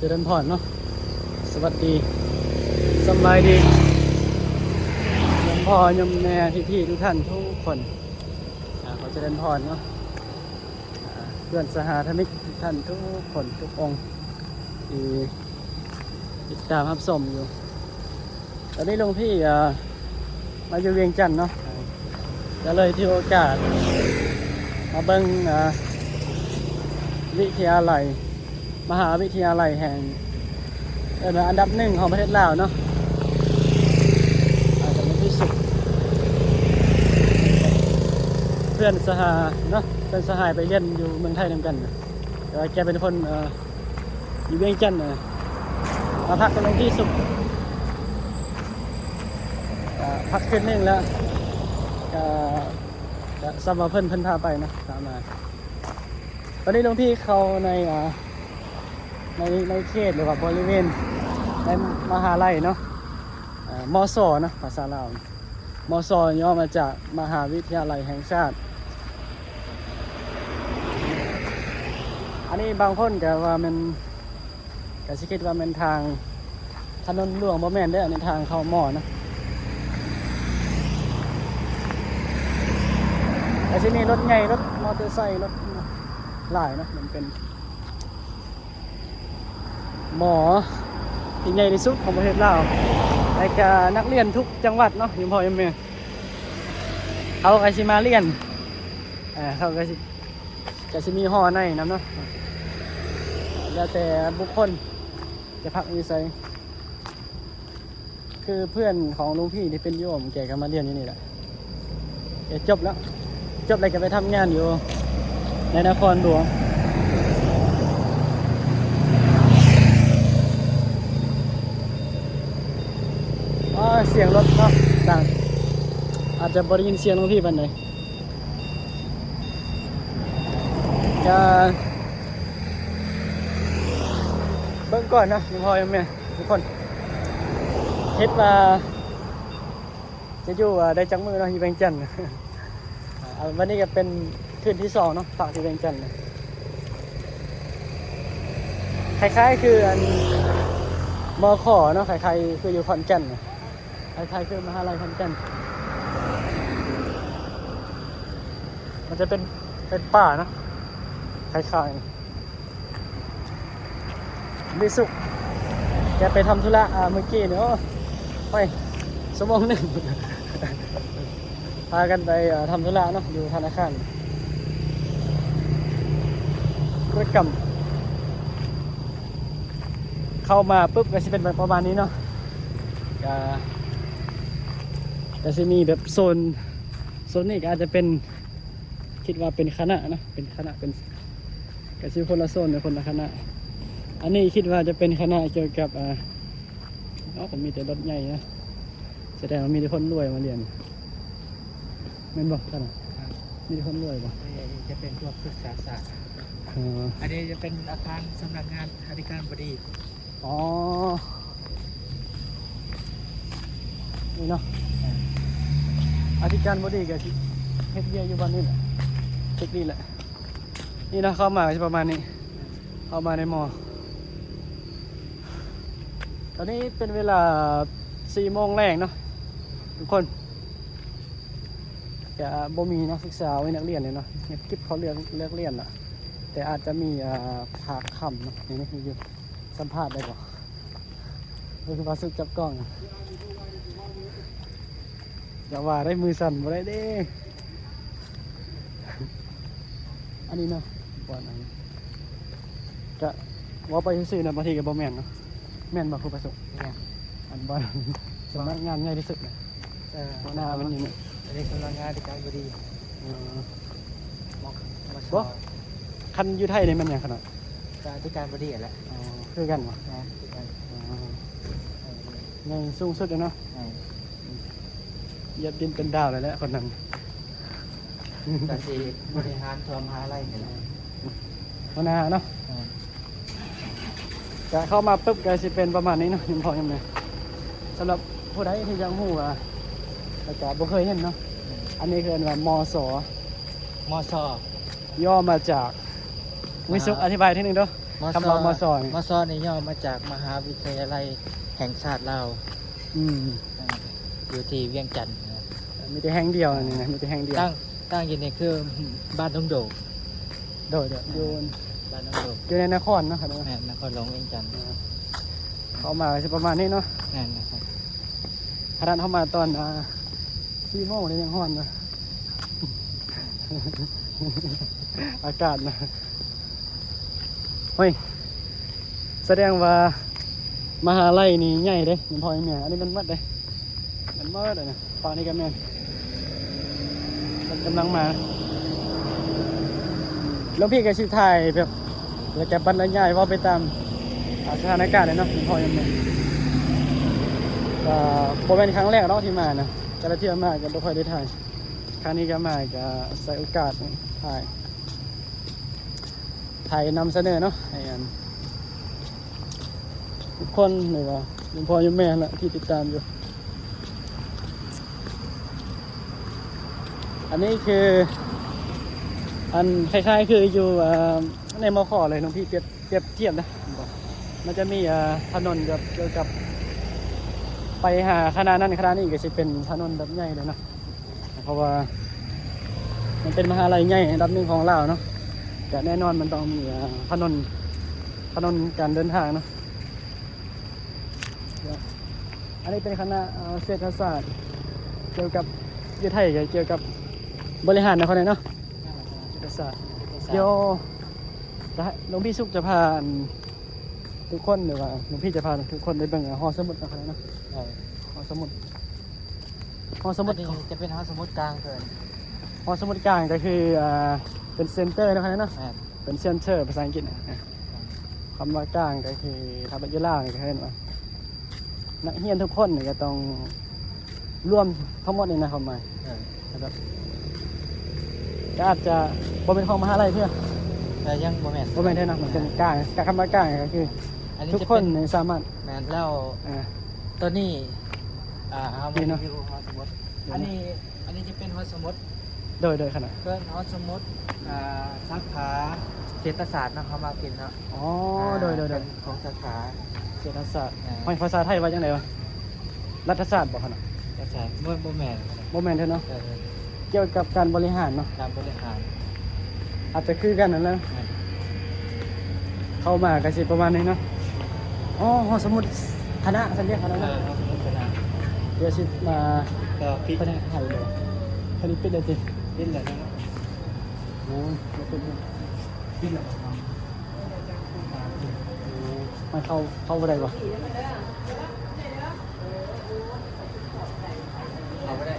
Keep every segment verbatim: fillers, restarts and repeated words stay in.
เจริญพรเนาะ สวัสดี สำบายดี โยมพ่อโยมแม่พี่ๆทุกท่านทุกคน อ่า ขอเจริญพรเนาะ อ่า เพื่อนสหธรรมิกทุกท่านทุกคนทุกองค์ ที่ติดตามรับชมอยู่ ตอนนี้หลวงพี่ อ่า มาอยู่เวียงจันทน์เนาะ ก็เลยถือโอกาส มาเบิ่ง อ่า วิทยาลัย มหาวิทยาลัยแห่ง เอิ้นว่าอันดับหนึ่งของประเทศลาวเนาะ อ่า แต่มันที่สุด เพื่อนสหาเนาะ เพื่อนสหายไปเรียนอยู่เมืองไทยนำกันนะ แต่ว่าแกเป็นคน เอ่อ อยู่เวียงจันทน์นะ มาพักกันที่สุด อ่า พักคืนหนึ่งแล้ว ก็ ก็ซ้ำว่าเพิ่น เพิ่นพาไปนะ พามา ตอนนี้หลวงพี่เข้าใน อ่า ใน ในเขตหรือว่าบริเวณในมหาลัยเนาะ อ่า มส เนาะ ภาษาลาว มส ย่อมาจากมหาวิทยาลัยแห่งชาติ อันนี้บางคนก็ว่ามัน ก็สิคิดว่าแม่นทางถนนหลวง บ่แม่นเด้อ อันนี้ทางเข้ามอนะ ก็สิมีรถใหญ่ รถมอเตอร์ไซค์ รถหลายเนาะ มันเป็นมอที่ใหญ่ที่สุดของประเทศลาว แล้วก็นักเรียนทุกจังหวัดเนาะ โยมพ่อโยมแม่ เขาก็สิมาเรียน อ่า เขาก็สิ ก็สิมีหอในนำเนาะ แล้วแต่บุคคลจะพักอยู่ไส คือเพื่อนของหลวงพี่ที่เป็นโยม แกก็มาเรียนอยู่นี่แหละ แกจบแล้ว จบแล้วก็ไปทำงานอยู่ในนครหลวง อ๋อ เสียงรถเนาะ ดัง อาจจะบ่ได้ยินเสียงหลวงพี่ปานใด จะเบิ่งก่อนนะ โยมพ่อโยมแม่ทุกคน คิดว่าจะอยู่ อ่า ได้จักมื้อเนาะ อยู่เวียงจันทน์ อ่า วันนี้ก็เป็นคืนที่สองเนาะ พักที่เวียงจันทน์ คล้ายๆคืออัน มข เนาะ คล้ายๆคืออยู่ขอนแก่น คล้ายๆคือมหาลัยขอนแก่น มันจะเป็น เป็นป่าเนาะ คล้ายๆ มีสุข แกไปทำธุระ อ่า เมื่อกี้เนี่ย โอ้ ไป ชั่วโมงหนึ่ง พากันไป เอ่อ ทำธุระเนาะ อยู่ธนาคาร ธุรกรรม เข้ามาปุ๊บก็สิเป็นแบบประมาณนี้เนาะ ก็ ก็สิมีแบบโซน โซนนี้ก็อาจจะเป็น คิดว่าเป็นคณะนะ เป็นคณะ เป็น ก็สิคนละโซน เป็นคนละคณะ อันนี้คิดว่าจะเป็นคณะเกี่ยวกับ อ่า เอ้า ก็มีแต่รถใหญ่นะ แสดงว่ามีแต่คนรวยมาเรียน แม่นบ่ท่านน่ะ ครับ มีแต่คนรวยบ่ เอ่อ จะเป็นพวกศึกษาศาสตร์ อ๋อ อันนี้จะเป็นอาคารสำนักงานอธิการบดี อ๋อ นี่เนาะ อธิการบดีก็สิเฮ็ดเวียกอยู่บ้านนี่แหละ ตึกนี่แหละ นี่นะ เข้ามาก็สิประมาณนี้ เข้ามาในมอ ตอนนี้เป็นเวลาสี่โมงแลงเนาะ ทุกคน จะบ่มีนักศึกษา บ่มีนักเรียนเลยเนาะ เงียบกริบ เขาเลิก เลิกเรียนละ แต่อาจจะมี อ่า ภาคค่ำเนาะ นี่ นี่อยู่ สัมภาษณ์ได้บ่ เบิ่งว่าสุดจับกล้อง อย่าว่าได้ มือสั่นบ่ได้เด้ อันนี้เนาะ บ่อนอันนี้ ก็ว่าไปซื่อๆนะ บางทีก็บ่แม่นเนาะ แม่นบ่ ครูประสงค์ เนี่ย อันบ่อนสำนักงานใหญ่ที่สุดนะ เออ หัวหน้ามันอยู่นี่ อันนี้สำนักงานอธิการบดี อ๋อ ม มช บ่ คันอยู่ไทยนี่มันหยังขนาด ก็อธิการบดีแหละ อ๋อ คือกันบ่ นะ คือกัน อ๋อ เออ ใหญ่สูงสุดเลยเนาะ เออ เหยียบดินเป็นดาวเลยแหละคนนั้น ก็สิบริหารทั่วมหาลัยนี่แหละ หัวหน้าเนาะ เออ ก็เข้ามาปุ๊บก็สิเป็นประมาณนี้เนาะ โยมพ่อโยมแม่ สำหรับผู้ใดที่อยากรู้ว่า แล้วก็บ่เคยเห็นเนาะ อันนี้คือเอิ้นว่า มส มส ย่อมาจาก วิศวะ อ่า อธิบายทีหนึ่งเด้อ ม คำว่ามสนี่ มสนี่ย่อมาจากมหาวิทยาลัยแห่งชาติลาว อืม อ่า อยู่ที่เวียงจันทน์นะ มีแต่แห่งเดียวนี่นะ มีแต่แห่งเดียว ตั้ง ตั้งอยู่นี่คือบ้านดงโดก โดย โดย อยู่ บ้านดงโดก อยู่ในนครเนาะครับ แม่น นครหลวงเวียงจันทน์ อ่า เข้ามาก็สิประมาณนี้เนาะ แม่นนะครับ ขนาดเข้ามาตอน อ่า สี่โมงเลยยังร้อนนะ อากาศนะ เฮ้ย แสดงว่ามหาลัยนี่ใหญ่เด้ มันพอแม่น อันนี้มันหมดเด้ มันหมดเลยนะ ฝั่งนี้ก็แม่น มันกำลังมา หลวงพี่ก็สิถ่ายแบบ แล้วก็บรรยายเว้าไปตาม อ่า สถานการณ์เลยเนาะ มันพอแม่น ก็บ่แม่นครั้งแรกเนาะที่มานะ แต่ละเทื่อมาก็บ่ค่อยได้ถ่าย ครั้งนี้ก็มาก็ใช้โอกาสถ่าย ถ่ายนำเสนอเนาะ ให้อัน ทุกคน หรือว่าโยมพ่อโยมแม่แหละที่ติดตามอยู่ อันนี้คือ อันคล้ายๆ คืออยู่ เอ่อ ใน มข เลย หลวงพี่เปรียบ เปรียบเทียบนะ มันจะมี เอ่อ ถนนแบบเกี่ยวกับ ไปหาคณะนั้นคณะนี้ก็สิเป็นถนนแบบใหญ่เลยเนาะ เพราะว่ามันเป็นมหาลัยใหญ่อันดับหนึ่งของลาวเนาะ ก็แน่นอนมันต้องมี เอ่อ ถนน ถนนการเดินทางเนาะ อันนี้เป็นคณะ เอ่อ เศรษฐศาสตร์ เกี่ยวกับ อยู่ไทยก็เกี่ยวกับบริหารนะเขาเนี่ยเนาะ เศรษฐศาสตร์ เดี๋ยวจะให้หลวงพี่สุขจะพาทุกคน หรือว่าหลวงพี่จะพาทุกคนไปเบิ่งหอสมุดนะเขาเนี่ยเนาะ เออ หอสมุด หอสมุด อันนี้จะเป็นหอสมุดกลางเกิน หอสมุดกลางก็คือ อ่า เป็นเซ็นเตอร์นะครับเนาะ แม่น เป็นเซ็นเตอร์ภาษาอังกฤษนะ คำว่ากลางก็คือ ถ้าเป็นอยู่ลาวนี่ก็เห็นว่า นักเรียนทุกคนนี่ก็ต้องรวมทั้งหมดนี่นะ ความหมาย เออ แล้วก็ ก็อาจจะบ่เป็นของมหาลัยเทื่อ แต่ยังบ่แม่น บ่แม่นเทื่อนะ มันเป็นกลาง แต่คำว่ากลางก็คือ อันนี้ ทุกคน จะเป็น นี่สามารถ แม่นแล้ว อ่า ตัวนี้ อ่า เอามา นี่เนาะ รีวิวหอสมุด เดี๋ยวนะ อันนี้ อันนี้จะเป็นหอสมุด โดย โดยขนาด เพิ่นหอสมุด อ่า สาขาเศรษฐศาสตร์เนาะ เขามากินเนาะ อ๋อ อ่า โดย โดย โดย เป็นของสาขาเศรษฐศาสตร์ อ่า ห้อยภาษาไทยว่าจังได๋วะ รัฐศาสตร์บ่ขนาด รัฐศาสตร์ บ่ บ่แม่น บ่แม่นเด้อเนาะ เออ เกี่ยวกับการบริหารเนาะ การบริหาร อาจจะคือกันนั่นแหละ แม่น เข้ามาก็สิประมาณนี้เนาะ อ๋อ หอสมุดคณะ ฉันเรียกคณะ เอ นะ อ หอสมุดคณะ เดี๋ยวสิมา ก็ปิด แผนกไทยเลย อันนี้ปิดเลยสิ ปิดเลยนะครับ โอ้ย ปิดเลย ปิดเลยครับ โอ้ย มันเข้า เข้าบ่ได้บ่ เอาบ่ได้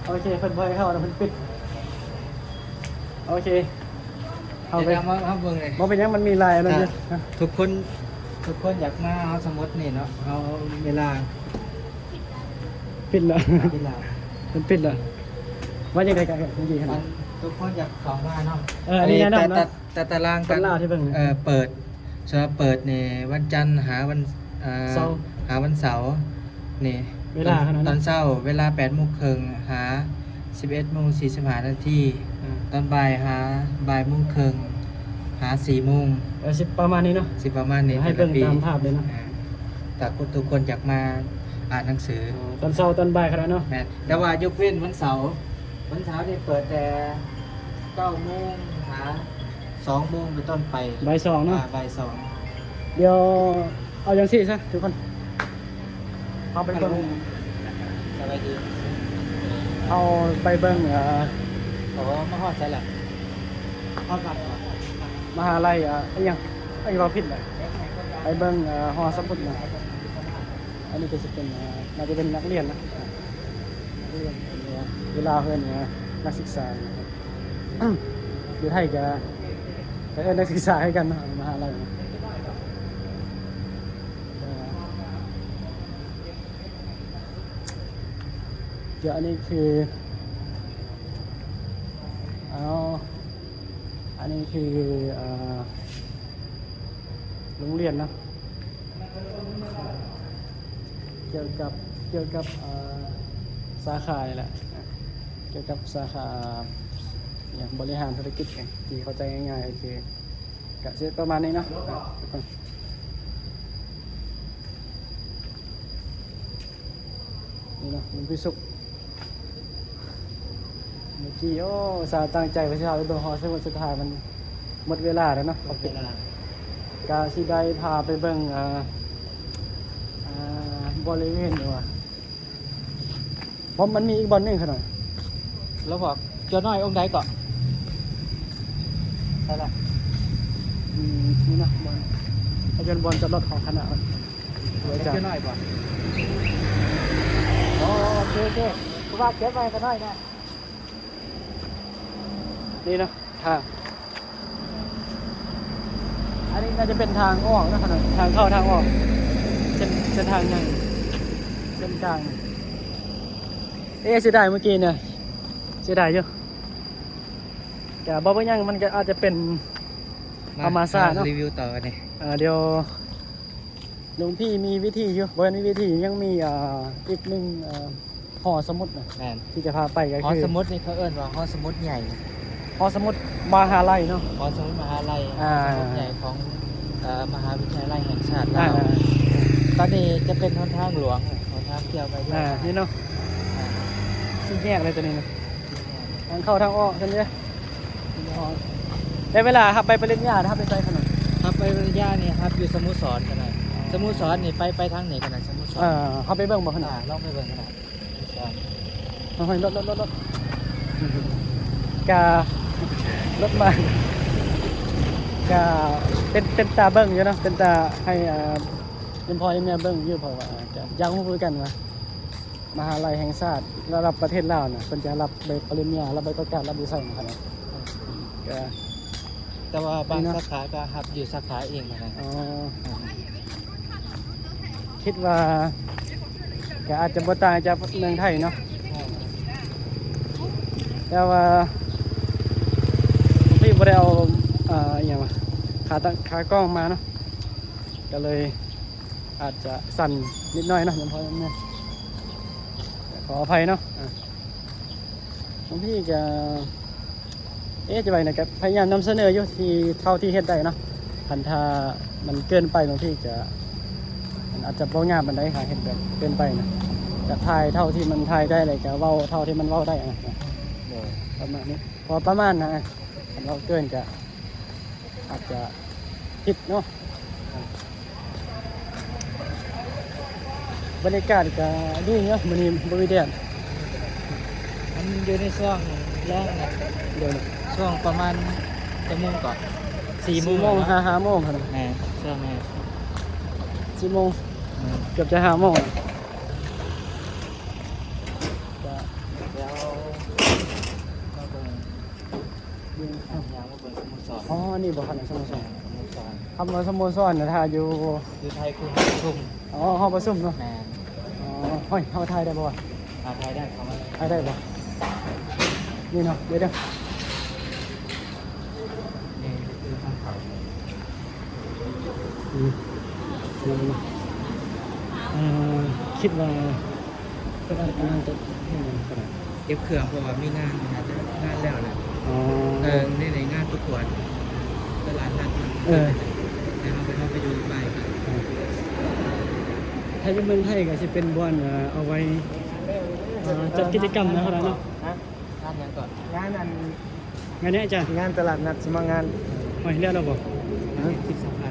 โอเค เพิ่นบ่ให้เข้านะ เพิ่นปิด โอเค เอาไป เดี๋ยวมา มาเบิ่งเลย บ่เป็นหยัง มันมีหลายอันนั้นอยู่ ถ้าทุกคน ทุกคนอยากมาหอสมุดนี่เนาะ เอาเวลา ปิดแล้ว เวลา มันปิดแล้ว ว่าจังได๋กันเมื่อกี้ขนาด มันทุกคนอยากเข้ามาเนาะ เออ อันนี้แนะนำนะ แต่ แต่ แต่ตาราง คนลาวที่เบิ่ง เอ่อ เปิด สำหรับเปิดนี่วันจันทร์หาวัน เอ่อ เสาร์ หาวันเสาร์นี่ เวลาเท่านั้นนะ ตอนเช้าเวลาแปดโมงครึ่งหาสิบเอ็ดโมงสี่สิบห้านาที อ่า ตอนบ่ายหาบ่ายโมงครึ่งหาสี่โมง เออ สิประมาณนี้เนาะ สิประมาณนี้ ให้เบิ่ง แต่ละปี ตามภาพเลยเนาะ อ่า แต่ทุกคนอยากมาอ่านหนังสือ อ๋อ ตอนเช้าตอนบ่ายขนาดเนาะ แม่น แต่ว่ายกเว้นวันเสาร์ วันเสาร์นี่เปิดแต่เก้าโมงหาสองโมงเป็นต้นไป บ่ายสองเนาะ อ่า บ่ายสอง เดี๋ยวเอาจังซี่ซะทุกคน เอาไปเบิ่ง ฮัลโหล สบายดี เอาไปเบิ่ง เอ่อ อ๋อ มาฮอดไสล่ะ ฮอดวัดเหรอ มหาลัย เอ่อ อิหยัง อิหยังว่าผิดเลย ไปเบิ่ง เอ่อ หอสมุดนะ อันนี้ก็จะเป็น เอ่อ น่าจะเป็นนักเรียนนะ นักเรียน เวลาเพิ่นเนี่ย นักศึกษานะครับ อยู่ไทยก็ ก็เอิ้นนักศึกษาคือกันเนาะ มหาลัยนะ เอ่อ เดี๋ยวอันนี้คือ อ๋อ อันนี้คือ เอ่อ โรงเรียนเนาะ เกี่ยวกับ เกี่ยวกับ เอ่อ สาขานี่แหละ เกี่ยวกับสาขา อย่างบริหารธุรกิจไง ที่เข้าใจง่ายๆ ก็คือ ก็สิประมาณนี้เนาะ อ่ะ ทุกคน นี่เนาะ มันพิสุก เมื่อกี้ โอ้ อุตส่าห์ตั้งใจว่าสิพาไปเบิ่งหอสมุด สุดท้ายมันหมดเวลาแล้วเนาะ หมดเวลา ก็สิได้พาไปเบิ่ง อ่า อ่า บริเวณนี่ว่า เพราะมันมีอีกบ่อนหนึ่งขนาด แล้วบอกเจ้าน้อยองค์ใดก่อน ใช่ละ อืม นี่นะ บ่อน อาจารย์ บ่อนจอดรถของคณะมัน สวยจัง เจ้าน้อยบ่ อ๋อ โอเค โอเค กูว่าเก็บไว้ก็น้อยนะ นี่เนาะ ทาง อันนี้น่าจะเป็นทางออกนะครับ ทางเข้าทางออก เส้น เส้นทางใหญ่ เส้นกลาง เอ๊ะ เสียดายเมื่อกี้เนี่ย เสียดายอยู่ แต่บ่เป็นหยัง มันก็อาจจะเป็น มา ธรรมชาติเนาะ มารีวิวต่อกันนี่ อ่า เดี๋ยว หลวงพี่มีวิธีอยู่ บ่แม่นมีวิธี ยังมี อ่า อีกหนึ่ง อ่า หอสมุดนะ แม่น ที่จะพาไปก็คือ หอสมุดนี่เขาเอิ้นว่าหอสมุดใหญ่ หอสมุดมหาลัยเนาะ หอสมุดมหาลัย อ่า หอสมุดใหญ่ของ เอ่อ มหาวิทยาลัยแห่งชาติลาว อ่า ตอนนี้จะเป็นหนทางหลวง หนทางเที่ยวไปเที่ยว อ่า มา นี่เนาะ อ่า สี่แยกเลยตัวนี้นะ ทางเข้าทางออกซั่นเด้ ได้เวลาครับ ไปปริญญานะครับ ไปไสขนาด ครับ ไปปริญญานี่ครับ อยู่สโมสรขนาด อ๋อ สโมสรนี่ไป ไปทางนี้ขนาด สโมสร เออ เขาไปเบิ่งบ่ขนาด อ่า ลองไปเบิ่งขนาด สโมสร เฮ้ย รถ รถ รถ รถ กะ รถมา กะ เป็น เป็นตาเบิ่งอยู่เนาะ เป็นตาให้ อ่า เป็นพ่อให้แม่เบิ่งอยู่ เพราะว่า กะ อยากรู้คือกันว่า มหาลัยแห่งชาติระดับประเทศลาวน่ะ เพิ่นจะรับใบปริญญา รับใบประกาศ รับอยู่ไสนะครับ ก็ แต่ว่าบาง นี่เนาะ สาขาก็รับอยู่สาขาเองนะ อ๋อ คิดว่าก็อาจจะบ่ต่างจากเมืองไทยเนาะ แต่ว่าพี่บ่ได้เอา เอ่อ อหย่างวะ ขาตั้ง ขากล้องมาเนาะ ก็เลย อาจจะสั่นนิดหน่อยเนาะ หลวงพ่อแม่ ขออภัยเนาะ อ่ะ หลวงพี่ก็ เอ๊ะ จะไปไหนครับ พยายามนำเสนออยู่ที่เท่าที่เฮ็ดได้เนาะ คันถ้ามันเกินไป หลวงพี่ก็ มันอาจจะบ่งามปานใด หาเฮ็ดแบบเกินไปนะ ก็ถ่ายเท่าที่มันถ่ายได้เลย ก็เว้าเท่าที่มันเว้าได้อะนะ โดย ประมาณนี้ พอประมาณนะ คันเว้าเกินก็ อาจจะผิดเนาะ บรรยากาศก็ดีเนาะ มื้อนี้บ่มีแดด มันอยู่ในช่วงแลงนะ เดี๋ยวนะ ช่วงประมาณจักโมงก่อน สี่โมง สี่โมง แล้วเนาะ ห้า ห้าโมงครับ แม่น ช่วงนี้ สี่โมง อืม เกือบจะห้าโมง ก็ เดี๋ยวมาเบิ่ง เบิ่ง อ่ะ ย่างมาเบิ่งสโมสร อ๋อ นี่บ่ครับ สโมสร สโมสร คำว่าสโมสรนะ ถ้าอยู่ อยู่ไทยคือหอประชุม อ๋อ หอประชุมเนาะ แม่น อ๋อ เฮ้ย เฮาถ่ายได้บ่วะ อ่า ถ่ายได้ เข้ามาเลย ถ่ายได้บ่ นี่เนาะ เดี๋ยวเด้อ นี่คือทางเข้า อืม อืม เอ่อ คิดว่า ก็ได้ กำลังจะ เก็บเครื่อง เพราะว่ามีงาน งาน งานแล้วแหละ อ๋อ เออ นี่ในงานประกวดตลาดนัด เออ แล้วเราไป เราไปดูป้ายกัน ถ้าอยู่เมืองไทยก็สิเป็นบ่อน เอ่อ เอาไว้ เอ่อ จัดกิจกรรมนะครับเนาะ ฮะ งานหยังก่อน งานอัน งานนี้อาจารย์ งานตลาดนัดสมัครงาน โอ้ย แล้วเราบอก ฮะ สิบสองพัน